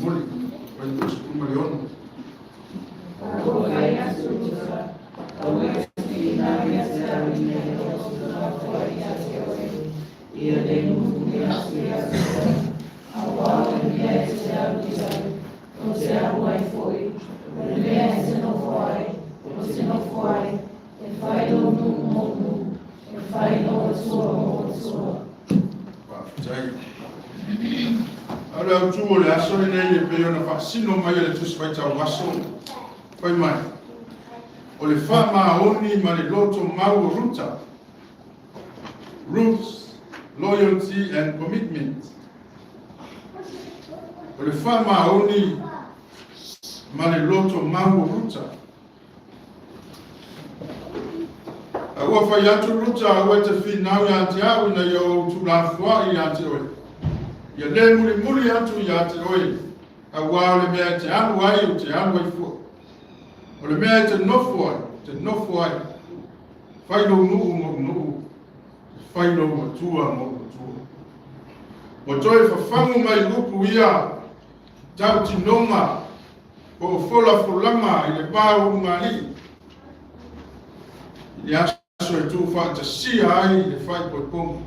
Faamolemole, fuaiupu 16. A ua fai atu Ruta, Aua e te finau ia te au ina ia ou tuulafoai ia te oe, ia le mulimuli atu ia te oe, auā o le mea e te alu i ai, ou te alu ai foi, o le mea e te nofo ai, ou te nofo ai, e fai lou nuu mou nuu, e fai lou Atua mou Atua. Faafetai. A o le autu o le aso lenei e pei ona faasino mai e le Tusi Faitau Aso, fai mai, o le faamaoni ma le loto mau o Ruta, Ruth's loyalty and commitment. O le faamaoni ma le loto mau o Ruta. A ua fai atu Ruta, aua e te finau ia te au ina ia ou tuulafoai ia te oe. Ia le mulimuli atu ia te oe, auā o le mea e te alu ai, ou te alu ai foi. O le mea e te nofo ai, ou te nofo ai. Fai lou nuu mou nuu, fai lou Atua mou Atua. Ua toe fafagu mai upu ia tautinoga po o folafolaga i le va o ulugalii i le aso e tuufaatasia ai le faaipoipoga.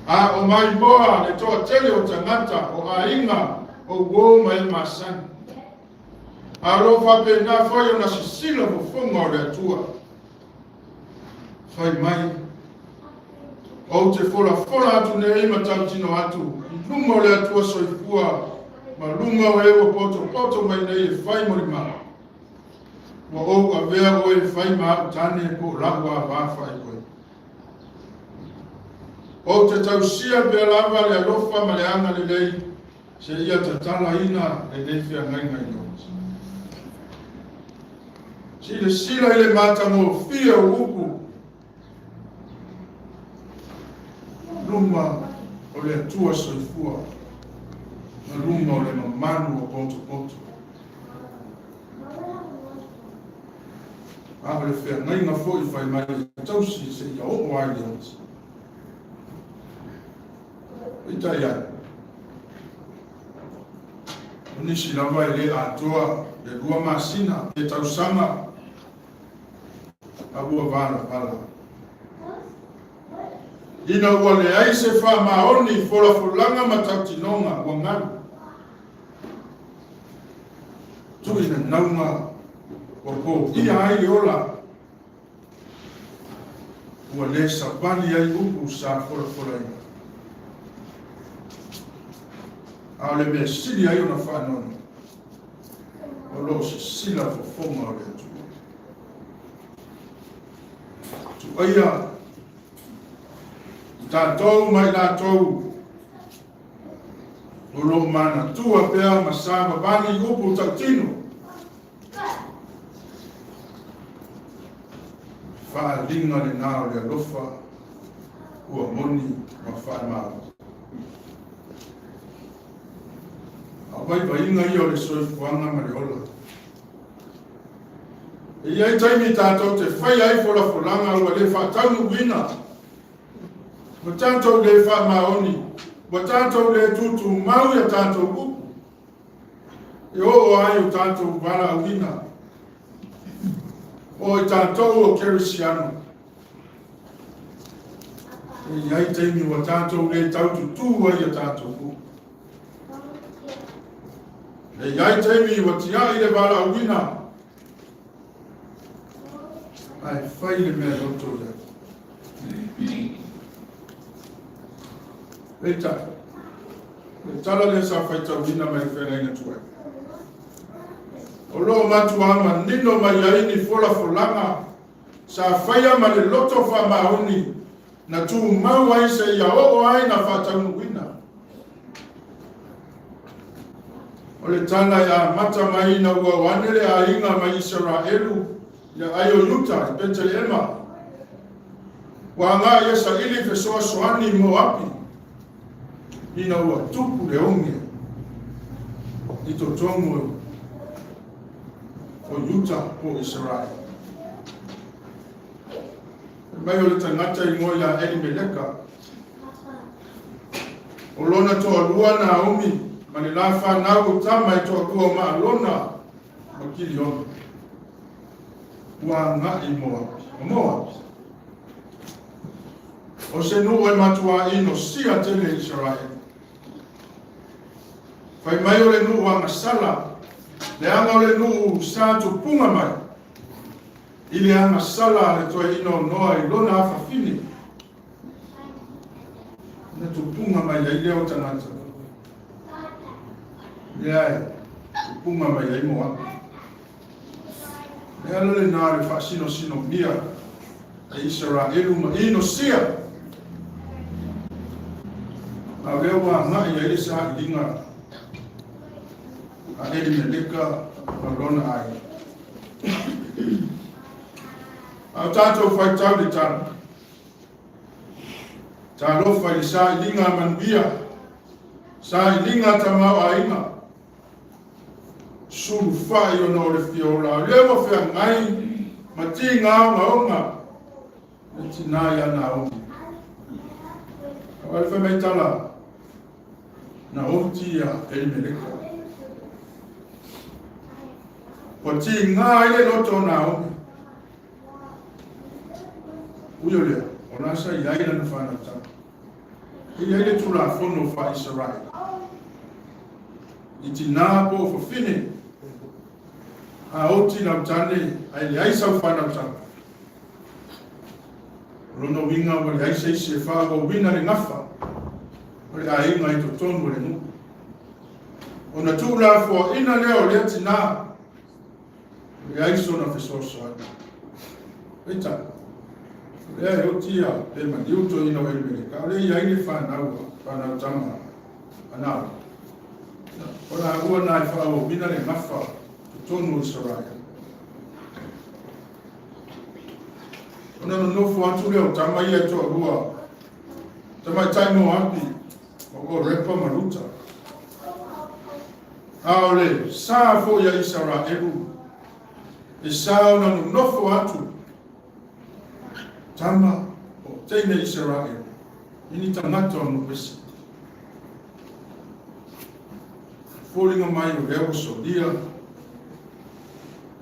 A o maimoa le toatele o tagata o aiga o uo ma e masani. A o lo o faapena foi ona sisila fofoga o le Atua. Fai mai, ou te folafola atu nei ma tautino atu i luma o le Atua soifua ma luma o e ua potopoto mai nei e fai molimau. Ua ou avea oe e fai ma au tane po o lau ava faaipoipo. Ou te tausia pea lava le alofa ma le agalelei seia tatalaina lenei feagaiga i lou. Silasila i le matagofie o upu luma o le Atua soifua ma luma o le mamalu o potopoto. A o le feagaiga foi fai mai e tausi seia oo ai le oti. Peitai ane, o nisi lava e le atoa le 2 masina pe tausaga a ua valavala. Ina ua leai se faamaoni, folafolaga ma tautinoga, ua galu. Tuuina nauga ua poia ai le ola, ua le savali ai upu sa folafolaina. A o le mea sili ai ona faanoanoa, o lo o sisila fofoga o le Atua. Tuaia i tatou ma i latou o lo o manatua pea ma savavali upu tautino. Faaaliga lena o le alofa ua moni ma faamaoni. A o vaivaiga ia o le soifuaga ma le ola. E i ai taimi tatou te faia ai folafolaga ua le faataunuuina, ua tatou le faamaoni, ua tatou le tutumau i a tatou upu, e oo ai o tatou valaauina o i tatou o Kerisiano. E i ai taimi ua tatou le taututū ai a tatou upu. E i ai taimi ua tiai le valaauina, ae fai le mea loto i ai. Peitai, o le tala lea sa faitauina mai le feagaiga tuai. O lo o matuā manino mai ai ni folafolaga sa faia ma le loto faamaoni na tumau ai seia oo ai na faataunuuina. O le tala e amata mai ina ua o ane le aiga mai Isaraelu ia ai o Iuta i Peteleema. Ua agai e saili fesoasoani i Moapi ina ua tupu le oge i totonu o Iuta po o Isaraelu. Fai mai o le tagata igoa ia Elimeleka. O lona toalua Naomi. Ma le la fanau o tama e toalua o Maalona ma Kiliona. Ua agai i Moapi. O Moapi. O se nuu e matuā inosia tele i Isaraele. Fai mai o le nuu agasala, leaga o le nuu sa tupuga mai i le agasala a le toeaina o Noa i lona afafine. Na tupuga mai ai lea o tagata. Lea e tupuga mai ai Moapi. Le ala lenā le faasinosinomia e Isaraelu ma inosia. A o lea ua agai ai le sailiga a Elimeleka ma lona aiga. A o tatou faitau le tala, talofa i le sailiga a manuia, sailiga a tamaoaiga, sulufai ona o le fia ola, o lea ua feagai ma tiga ogaoga le tinā ia Naomi. A o le fai mai tala, na oti ia Elimeleka. Ua tiga ai le loto o Naomi. Ui o lea, o la sa i ai lana whanau tama. E i ai le Tulafono faa-Isaraele, i tinā po o fafine, a oti lau tane ae leai sau fanau tama. O lona uiga ua leai se isi e faaauauina le gafa o le aiga i totonu o le nuu. Ona tuulafoaina lea o lea tinā, leai sona fesoasoani. Peitai, o lea e oti ia le maliu toeaina o Elimeleka, o lea e i ai le fanau, fanau tama a Naomi. O laua na e faaauauina le gafa totonu o Isaraele. Ona nonofo atu lea o tama ia e toalua, tamaitai Moapi, o Orepa ma Ruta. A o le sa foi a Isaraelu, e sa ona nonofo atu tama o teine Isaraelu i ni tagata o nuu ese. Foliga mai o lea ua solia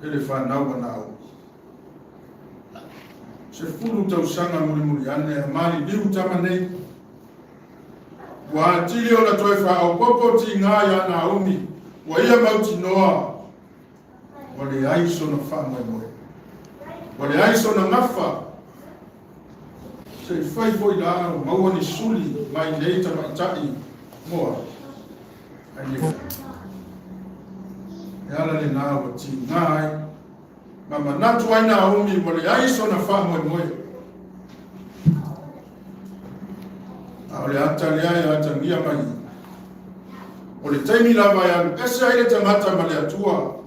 e le fanau a Naomi. 10 tausaga mulimuli ane a maliliu tama nei. Ua atili ona toe faaopoopo tiga iā Naomi, ua ia mautinoa ua leai sona faamoemoe, ua leai sona gafa. Se i fai foi la ua maua ni suli mai nei tamaitai Moapi, ae leai. E ala lenā ua tiga ai ma manatu ai Naomi ua leai sona faamoemoe. A o le ata lea e atagia mai i, o le taimi lava e alu ese ai le tagata ma le Atua,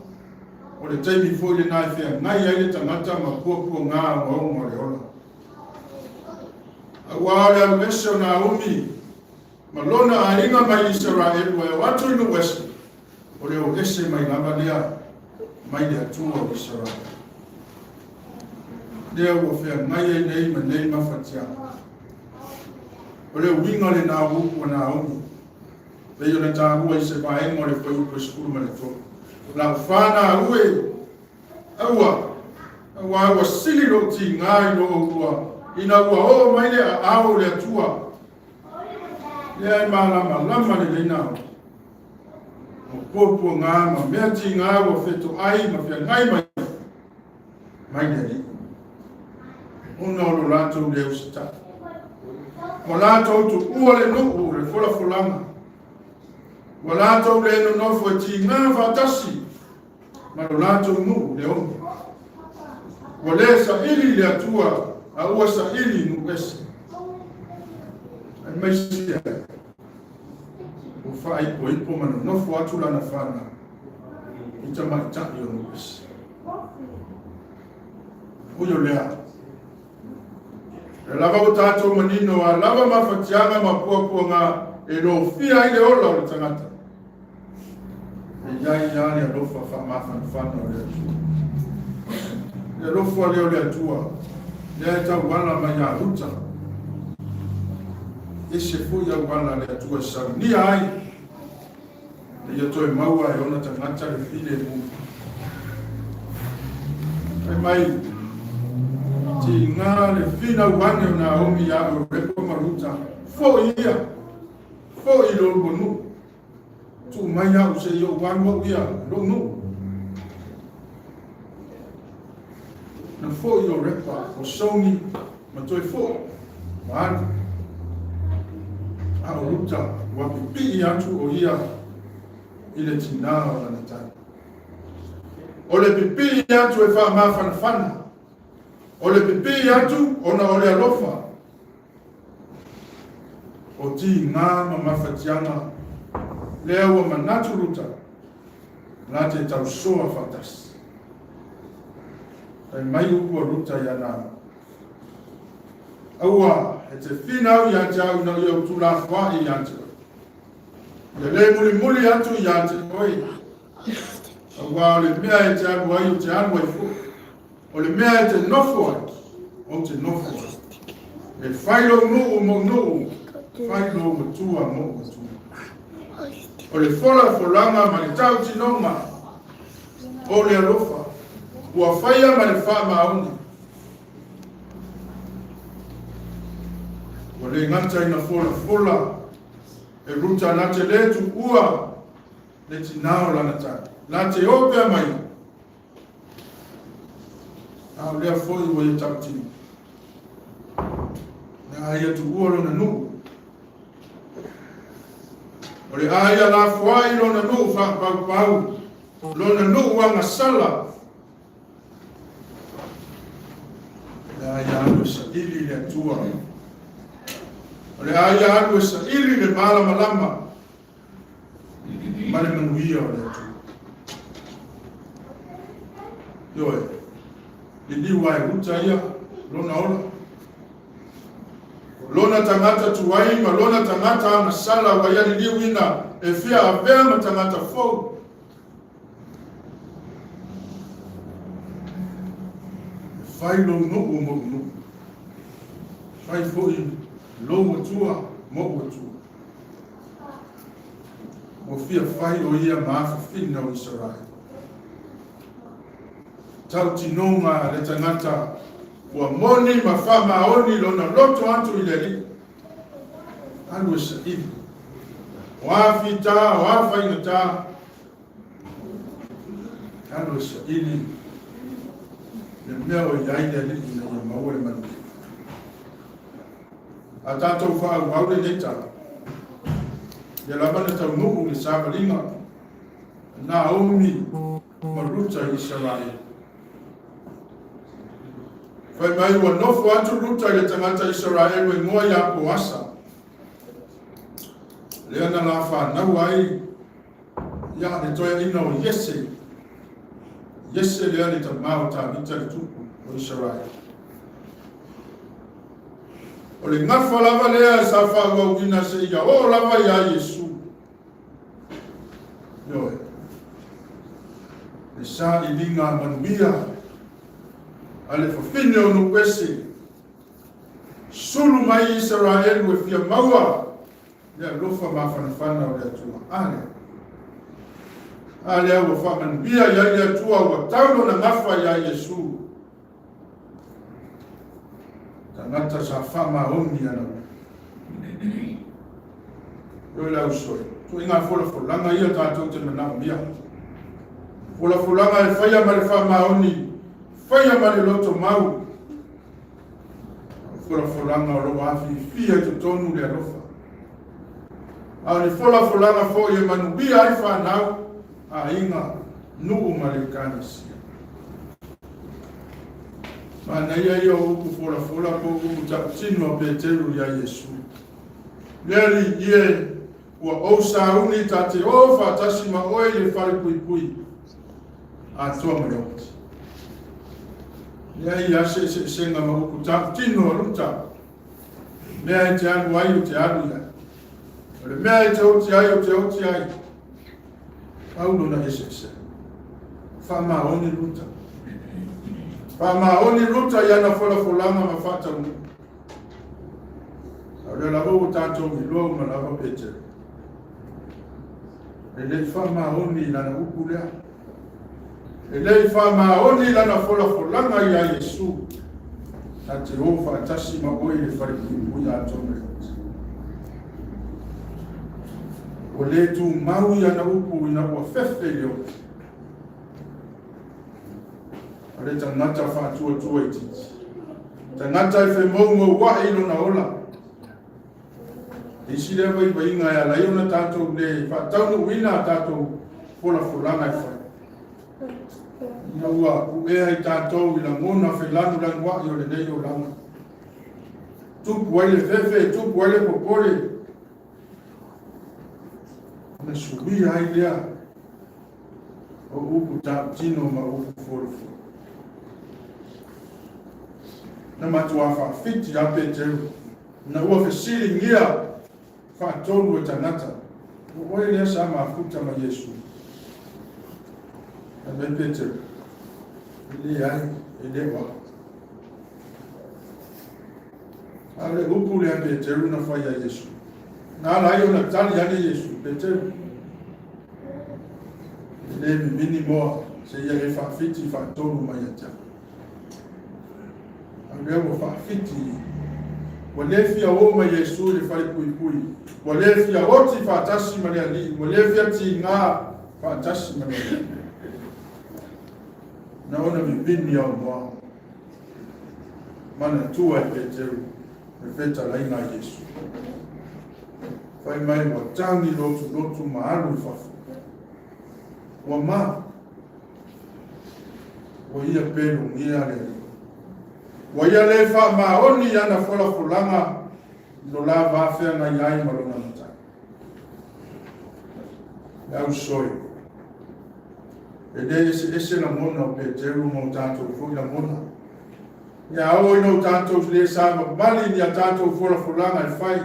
o le taimi foi lenā e feagai ai le tagata ma puapuagā ogaoga o le ola. Auā o le alu ese o Naomi ma lona aiga mai Isaraelu e o atu i nuu ese, O le o ese mai lava lea mai le Atua o Isaraele. Lea ua feagai ai nei ma nei mafatiaga. O le uiga lenā o upu a Naomi, pei ona taua i se vaega o le fuaiupu e 13. Lau fanau e, aua, auā ua sili lou tigā i lo oulua, ina ua oo mai le aao o le Atua. Lea e malamalama lelei Naomi. O puapuagā ma mea tigā ua fetoai ma feagai mai mai le Alii, ona o lo latou le usitai. Ua latou tuua le nuu le folafolaga, ua latou le nonofo e tigā faatasi ma lo latou nuu le ono. Ua le saili i le Atua, a ua saili i nuu ese. Aemaise ai, ua faaipoipo ma nonofo atu lana fanau i tamaitai o nuu ese. Ui o lea, e lava ua tatou manino a lava mafatiaga ma puapuaga e lofia ai le ola o le tagata. E i ai lava le alofa faamafanafana o le Atua. Le alofa lea o le Atua, lea e tauala mai ia Ruta. Ese foi auala a le Atua e saunia ai. Ina ia toe maua e ona tagata le filemu. Fai mai, tiga le finau ane o Naomi ia Orepa ma Ruta, Foi ia, foi i lo oulua nuu. Tuu mai au se i ou alu au ia i lou nuu. Na foi o Repa, o sogi ma toe foi, ma alu. A o Ruta ua pipii atu o ia i le tinā o lana tali. O le pipii atu e faamafanafana, o le pipii atu ona o le alofa, O tiga ma mafatiaga lea ua manatu Ruta la te tausoa faatasi. Fai mai upu a Ruta ia Naomi, Aua e te finau ia te au ina ia ou tulafoai ia te oe. Ia le mulimuli atu ia te oe, auā o le mea e te alu ai ou te alu ai foi. O le mea e te nofo ai, ou te nofo ai. E fai lou nuu mou nuu, fai lou matua mou matua. O le folafolaga ma le tautinoga o le alofa, ua faia ma le faamaoni. Ua le gata ina folafola e Ruta na te le tuua le tinā o lana tali, na te o pea mai. A o lea foi ua ia tautino. Le a ia tuua lona nuu. O le a ia lafoai lona nuu faapaupau, lona nuu agasala. Le a ia alu e saili le Atua. O le a ia alu e saili le malamalama ma le manuia o le Atua. Ioe, liliu ae Ruta ia, lona ola. O lona tagata tuai ma lona tagata agasala ua ia liliuina e fia avea ma tagata fou. E fai lou nuu mou nuu. Fai foi lou Atua mou Atua. Ua fia fai o ia ma afafina o Isaraelu. Tautinoga le tagata ua moni ma faamaoni lona loto atu i le Alii. Alu e saili. O a fita, o a faigata, alu e saili le mea o i ai le Alii ina ia maua le manuia. A tatou faaauau lenei tala, ia lava na taunuu le savaliga a Naomi ma Ruta i Isaraelu. Fai mai ua nofo atu Ruta i le tagata Isaraelu e igoa ia Poasa, lea na la fanau ai ia le toeaina o Iese. Iese lea le tama o Tavita le tupu o Isaraelu. O le gafa lava lea sa faaauauina seia oo lava iā Iesu. Ioe. Le sailiga manuia a le fafine o nuu ese, sulu mai Isaraelu e fia maua le alofa mafanafana o le Atua. A lea. A lea ua faamanuia i ai le Atua ua tau lona gafa iā Iesu. Tagata sa faamaoni ana upu. Ioe le ausoi, tuaiga folafolaga ia tatou te manaomia. Folafolaga e faia ma le faamaoni, faia ma le loto mau. Folafolaga o lo o afiifia i totonu le alofa. A o ni folafolaga foi e manuia ai fanau, aiga, nuu ma le Ekalesia. Manaia ia o upu folafola po o upu tautino a Peteru iā Iesu. Le Alii e, ua ou sauni ta te o faatasi ma oe i le fale puipui atoa ma le oti. Leai a se eseesega ma upu tautino a Ruta. Mea e te alu ai o te alu i ai. O le mea e te oti ai o te oti ai. Pau lona eseese. Faamaoni Ruta. Faamaoni Ruta i ana folafolaga ma faataunuu. A o lea lava ua tatou iloa uma lava Peteru. E le i faamaoni i lana upu lea. E le i faamaoni i lana folafolaga iā Iesu, na te o faatasi ma oe i le falepuipui atoa ma le oti. Ua le tumau i ana upu ina ua fefe i le oti. O le tagata faatuatua itiiti, tagata e femoumoua'i i lona ola. E isi lea vaivaiga e ala ai ona tatou le faataunuuina a tatou folafolaga e fai. Ina ua puea i tatou i lagona felanulanua'i o lenei olaga. Tupu ai le fefe, tupu ai le popole, ona suia ai lea o upu tautino ma upu folafolaga. Na matuā faafiti lava Peteru ina ua fesiligia faatolu e tagata, O oe lea sa mafuta ma Iesu? Fai mai Peteru, E leai, e le o au. A o le upu lea Peteru na fai ia Iesu, na ala ai ona tali ane Iesu, Peteru, e le mimini moa seia e faafiti faatolu mai ia te au. A o lea ua faafiti, ua le fia o ma Iesu i le falepuipui, ua le fia oti faatasi ma le Alii, ua le fia tiga faatasi ma le Alii. Na ona mimini au moa. Manatua e Peteru le fetalaiga a Iesu. Fai mai ua tagi lotulotu ma alu i fafo. Ua ma. Ua ia pelugia le Alii. Ua ia le faamaoni i ana folafolaga i lo la va feagai ai ma lona Matai. Le ausoe. E le eseese lagona o Peteru ma o tatou foi lagona. Ia oo ina o tatou le savavali i ni a tatou folafolaga e fai,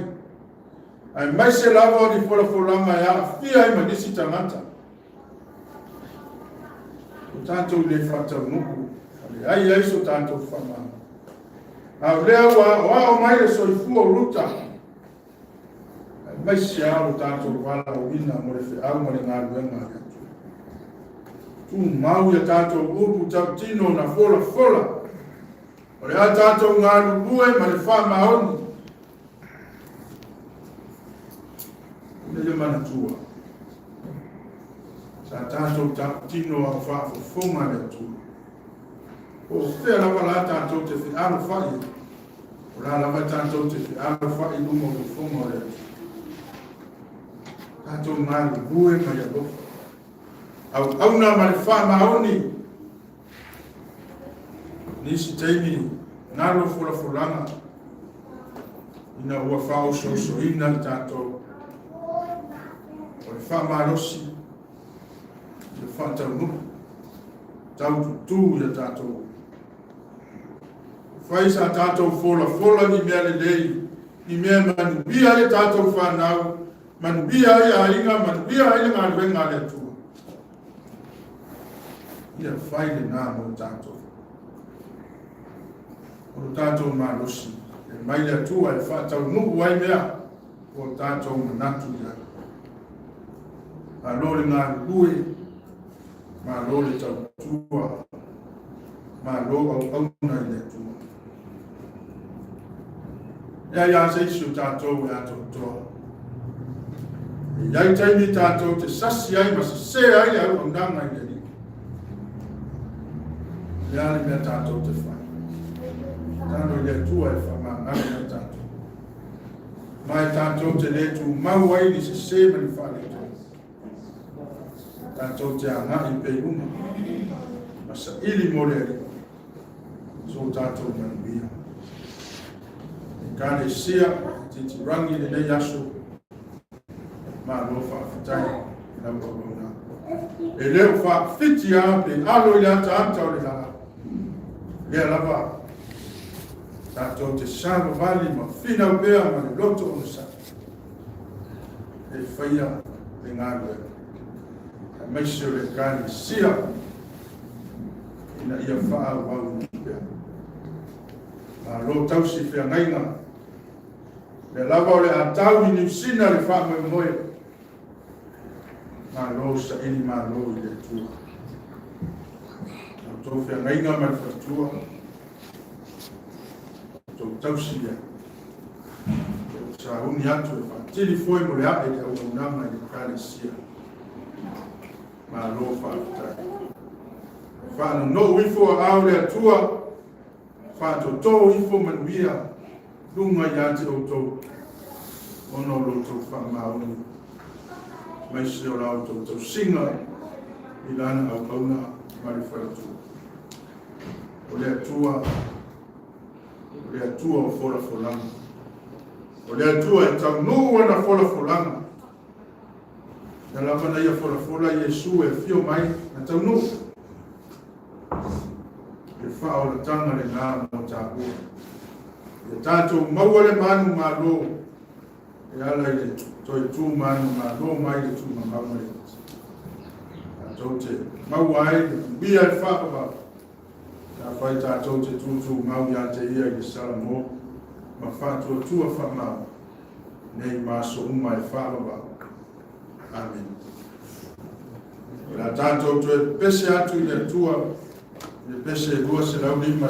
aemaise lava o ni folafolaga e aafia ai ma nisi tagata. O tatou le faataunuu, ma leai ai so tatou faamama. A o lea ua aoao mai le soifua o Ruta, aemaise lava lo tatou valaauina mo le feau ma le galuega a le Atua. Tumau ia tatou upu tautino na folafola, o le a tatou galulue ma le faamaoni. Ina ia manatua, sa tatou tautino a o faafofoga le Atua. Po o fea lava la tatou te fealofai ai, o la lava tatou te fealofai i luma o fofoga o le Atua. Tatou galulue ma le alofa, auauna ma le faamaoni. Nisi taimi galo folafolaga ina ua faaosoosoina i tatou o le faamalosi ia faataunuu taututu ia tatou. Fai sa tatou folafola ni mea lelei, ni mea manuia ai tatou fanau, manuia ai aiga, manuia ai le galuega a le Atua. Ia fai lena mo tatou. O lo tatou malosi e mai le Atua e faataunuu ai mea ua tatou manatu i ai. Malo le galulue, malo le tautua, malo auauna i le Atua. E ai lava se isi o tatou e atoatoa. E i ai taimi tatou te sasi ai ma sesē ai le auaunaga i le Alii. O le a le mea tatou te fai? Talo i le Atua e faamagalo mai tatou. Ma e tatou te le tumau ai ni sesē ma ni faaletonu. Tatou te agai pea i luma ma saili mo le Alii so tatou manuia. Ekalesia Titirangi i lenei aso, malo faafetai i lau auaunaga. E le o faafiti lava pe alo i le ataata o le laau. Lea lava tatou te savavali ma finau pea ma le loto onosai e faia le galuega, aemaise o le Ekalesia ina ia faaauauina pea. Malo tausi feagaiga. Lea lava o le a tau i Niu Sina le faamoemoe. Malo saili malo i le Atua. La outou feagaiga ma le faletua, outou tausi ia, ua sauni atu e faatili foe mo le ae i le auaunaga i le Ekalesia. Malo faafetai. Faanonou ifo aao o le Atua, faatotō ifo manuia luga ia te outou, ona o lo outou faamaoni, aemaise o la outou tausiga i Lana auauna ma le faletua. O le Atua, o le Atua o folafolaga. O le Atua e taunuu ana folafolaga. Na lava na ia folafola Iesu e afio mai na taunuu. Le faaolataga lenā mo taua. Ia tatou maua le manumalo e ala i le toe tu manumalo mai le tumamau ma le iti. Tatou te maua ai le manuia e faavavau. Pe afai tatou te tutumau ia te ia i le salamo ma faatuatua faamaoni nei ma aso uma e faavavau. Amene. O le a tatou toe pese atu i le Atua i le pese 250.